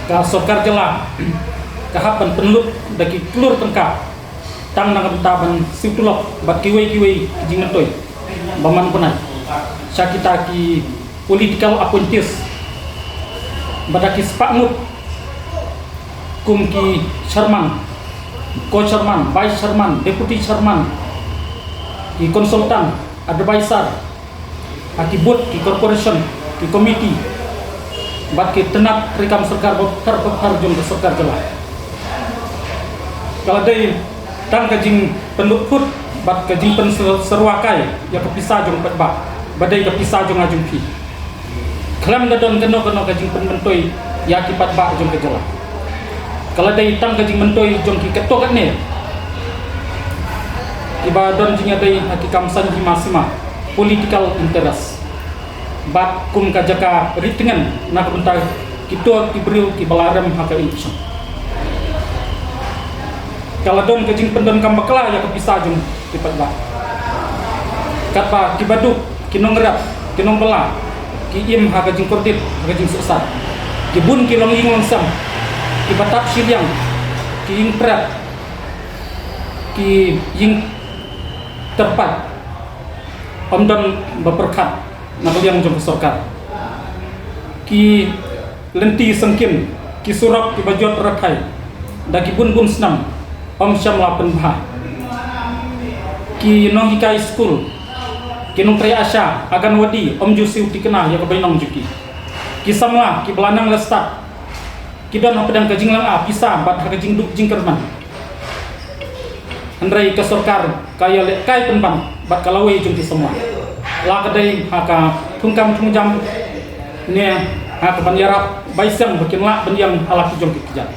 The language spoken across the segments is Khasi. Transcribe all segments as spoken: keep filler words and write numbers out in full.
Ka sorkar jylla ka hap ban pynlut da ki klur tyngka tang na ka bynta ban siew tulop bad kiwei kiwei ki jingmyntoi ba man bnai sha kita ki political appointees, ba da ki spah ngut kum ki chairman, co-chairman, vice chairman, deputy chairman, ki consultant, advisor ha ki board, ki corporation, ki committee bad ki tnat treikam sorkar bapher bapher jong ka sorkar jylla. Ka la dei tang ka jingpynlut phut bad ka jingpynsyrwa kai ïa ka pisa jong paidbah ba dei ka pisa jong nga jong phi. Khlem da don kano kano ka jingpynmyntoi ïa ki paidbah jong ka jylla. Ka la dei tang ka jingmyntoi jong ki katto katne kiba don jingïadei ha ki kam saiñ hima sima, political interest. Bad kum ka jaka rit tngen na ka bynta kito ki briew kiba la rem ha ka election. Ka la don ka jingpyndonkam bakla ïa ka pisa jong ki paidbah. Katba ki baduk, ki nongrep, ki nongbylla ki im ha ka jingkordit, ha ka jingsuhsat. Ki bun ki longïing longsem kiba tap shiliang, ki ïing pret, ki ïing tyrpait, ym don ba pyrkhat na ka liang jong ka sorkar. Ki lynti sengkim, ki surok kiba jot rathai da ki bun bun snem ym shym la pynbha. Ki nonghikai skul, ki nongtrei ASHA, Anganwadi ym ju siew tikna ïa ka bainong jong ki. Ki samla kiba la nang la stad ki don hapdeng ka jinglynga pisa bad ha ka jingduk jingkyrmen. Hynrei ka sorkar ka ïalehkai pynban bad ka lawei jong ki samla, la ka dei ha ka thungkam thungjam ne ha ka ban ïarap bai seng ba kin lah ban ïeng ha la ki jong ki kjat.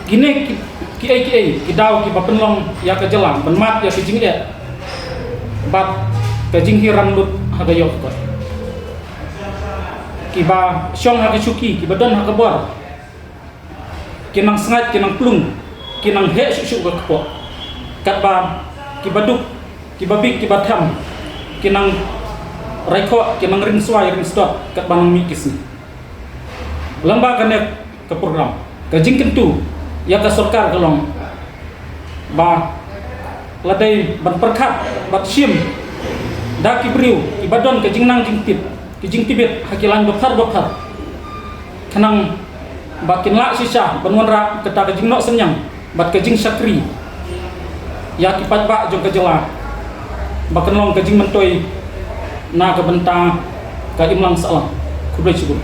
Kine ki, kiei kiei ki daw kiba pynlong ïa ka jylla ban mad ïa ka jingeh bad ka jinghiar lut ha ka ïoh ka kot. Kiba shong ha ka shuki, kiba don ha ka bor, ki nang sngaid, ki nang plung, ki nang heh shuh shuh ka kpoh. Katba kiba duk, kiba bieit, kiba them ki nang raikhoh, ki nang ring swai ring sdot katba nang mih ki sngi. Lyngba kane ka program, ka jingkyntu ïa ka sorkar ka long ba la dei ban pyrkhat bad shim da ki briew kiba don ka jingnang jingtip, ki jingtbit ha ki lain bapher bapher, khnang ba kin lah shisha ban wanrah kata ka jingnoh synñiang bad ka jingshakri ïa ki paidbah jong ka jylla ba kan long ka jingmyntoi na ka bynta ka imlang sahlang. Khublei shibun.